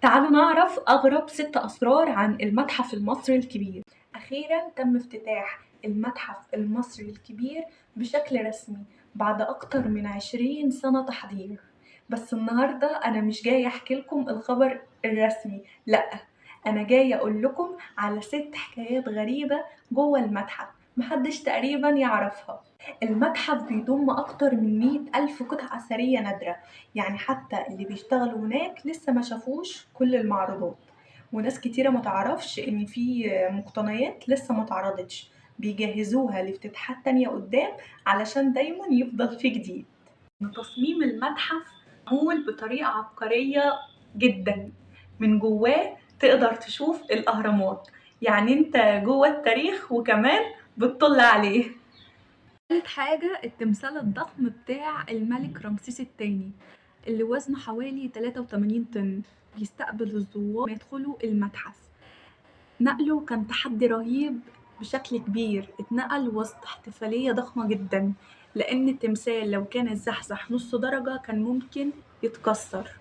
تعالوا نعرف أغرب 6 أسرار عن المتحف المصري الكبير. أخيرا تم افتتاح المتحف المصري الكبير بشكل رسمي بعد أكتر من 20 سنة تحضير. بس النهاردة أنا مش جاية أحكي لكم الخبر الرسمي، لأ، أنا جاية أقول لكم على 6 حكايات غريبة جوه المتحف محدش تقريبا يعرفها. المتحف بيضم أكتر من 100,000 قطعة أثرية نادرة، يعني حتى اللي بيشتغلوا هناك لسه ما شافوش كل المعروضات، وناس كتيرة ما تعرفش إن في مقتنيات لسه ما اتعرضتش، بيجهزوها لافتتاحات تانية قدام علشان دايما يفضل في جديد. تصميم المتحف معمول بطريقة عبقرية جدا، من جواه تقدر تشوف الأهرامات، يعني انت جوه التاريخ وكمان بتطل عليه. تالت حاجة، التمثال الضخم بتاع الملك رمسيس الثاني اللي وزنه حوالي 83 طن، بيستقبل الزوار ما يدخلوا المتحف. نقله كان تحدي رهيب بشكل كبير، اتنقل وسط احتفالية ضخمة جدا، لأن التمثال لو كان اتزحزح نص درجة كان ممكن يتكسر.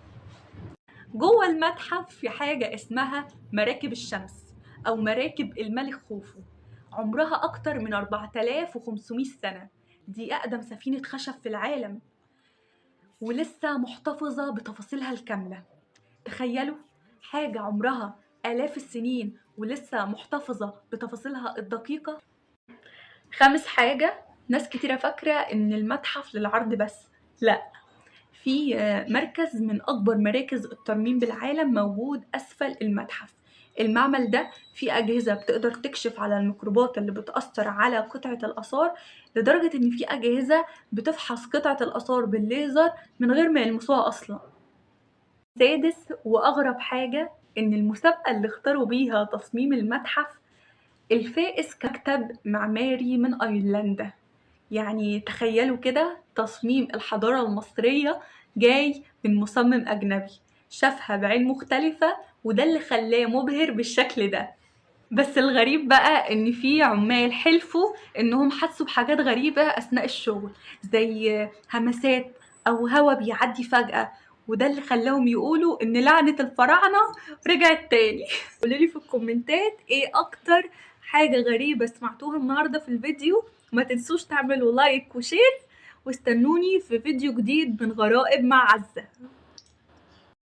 جوه المتحف في حاجة اسمها مراكب الشمس أو مراكب الملك خوفو، عمرها أكتر من 4500 سنة، دي أقدم سفينة خشب في العالم ولسه محتفظة بتفاصيلها الكاملة. تخيلوا حاجة عمرها آلاف السنين ولسه محتفظة بتفاصيلها الدقيقة. خامس حاجة، ناس كتيرة فاكرة إن المتحف للعرض بس، لا، في مركز من أكبر مراكز الترميم بالعالم موجود أسفل المتحف. المعمل ده فيه أجهزة بتقدر تكشف على الميكروبات اللي بتأثر على قطعة الآثار، لدرجة إن في أجهزة بتفحص قطعة الآثار بالليزر من غير ما يلمسوها أصلا. سادس وأغرب حاجة، إن المسابقة اللي اختاروا بيها تصميم المتحف الفائز كمكتب معماري من أيرلندا. يعني تخيلوا كده تصميم الحضارة المصرية جاي من مصمم أجنبي شافها بعين مختلفة، وده اللي خلاه مبهر بالشكل ده. بس الغريب بقى إن في عمال حلفوا إنهم حسوا بحاجات غريبة أثناء الشغل، زي همسات أو هوا بيعدي فجأة، وده اللي خلاهم يقولوا إن لعنة الفراعنة رجعت تاني. قولولي في الكومنتات إيه أكتر حاجة غريبة سمعتوها النهاردة في الفيديو، وما تنسوش تعملوا like و share، واستنوني في فيديو جديد من غرائب مع عزة.